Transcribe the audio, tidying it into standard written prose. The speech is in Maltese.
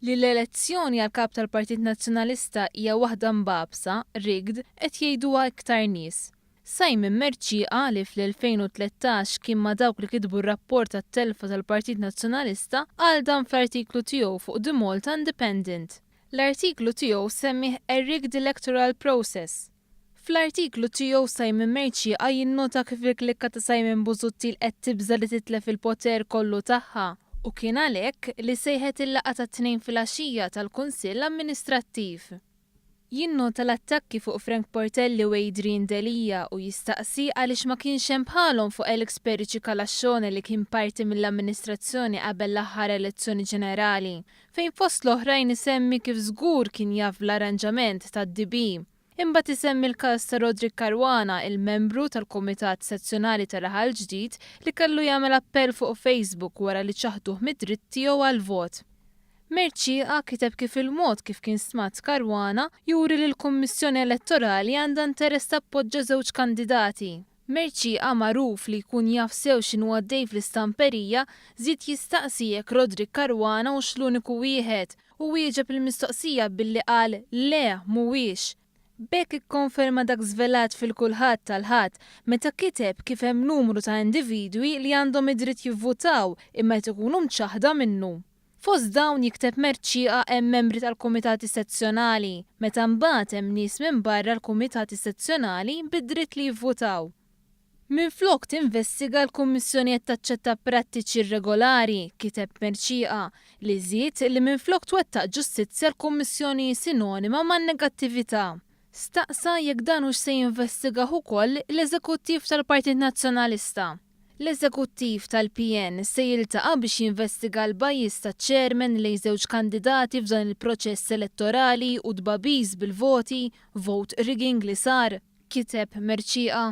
Li l-elezzjoni għal kap tal-Partit Nazzjonalista hija waħda mbagħbsa, rigged, qed jgħiduha iktar nies. Simon Mercieca, li fl-2013 kien ma' dawk li kitbu r-rapport tat-telfa tal-Partit Nazzjonalista, qal dan fl-artiklu tiegħu fuq The Malta Independent. L-artiklu tiegħu semmih A Rigged Electoral Process. Fl-artiklu tiegħu Simon Mercieca jinnota kif il-klikka ta' Simon Busuttil qed tibża' li titlef il-poter kollu tagħha u kien għalhekk li sejħet il-laqgħa tat-Tnejn filgħaxija tal-Kunsill Amministrattiv. Jinnota l-attakki fuq Frank Portelli u Adrian Delia u jistaqsi għaliex ma kienx hemm bħalhom fuq Alex Perici Calascione li kien parti mill-amministrazzjoni qabel l-aħħar elezzjoni ġenerali, fejn fost l-oħrajn isemmi kif żgur kien jaf bl-arranġament tad-DB. Imbagħad isemmi l-każ ta' Roderick Caruana, il-membru tal-Kumitat Sezzjonali ta' Raħal Ġdid li kellu jagħmel appell fuq Facebook wara li ċaħduh mid-dritt tiegħu għall-vot. Mercieca kiteb kif il-mod kif kien stmat Caruana juri li l-Kummissjoni Elettorali għandha interess tappoġġa żewġ kandidati. Mercieca, magħruf li jkun jaf sew x'inhu għaddej fl-istamperija, żied jistaqsi jekk Roderick Caruana hux l-uniku wieħed u wieġeb il-mistoqsija billi qal le, mhuwiex. B'hekk ikkonferma dak żvelat fil-Kulħadd tal-Ħadd meta kiteb kif hemm numru ta' individwi li għandhom id-dritt jivvutaw imma qed ikunu mċaħħda minnu. Fost dawn jikteb Mercieca hemm membri tal-kumitati sezzjonali, meta mbagħad hemm nies minn barra l-kumitati sezzjonali bid-dritt li jivvutaw. Minflok tinvestiga l-Kummissjoni qed taċċetta prattiċi irregolari, kiteb Mercieca, li żied li minflok twettaq ġustizzja l-Kummissjoni hi sinonima man-negattività. Staqsa jekk dan hux se jinvestigah ukoll l-Eżekuttiv tal-Partit Nazzjonalista. L-Eżekuttiv tal-PN se jiltaqa' biex jinvestiga l-bias taċ-Chairman lejn żewġ kandidati f'dan il-proċess elettorali u tbagħbis bil-voti, vote rigging li sar, kiteb Mercieca.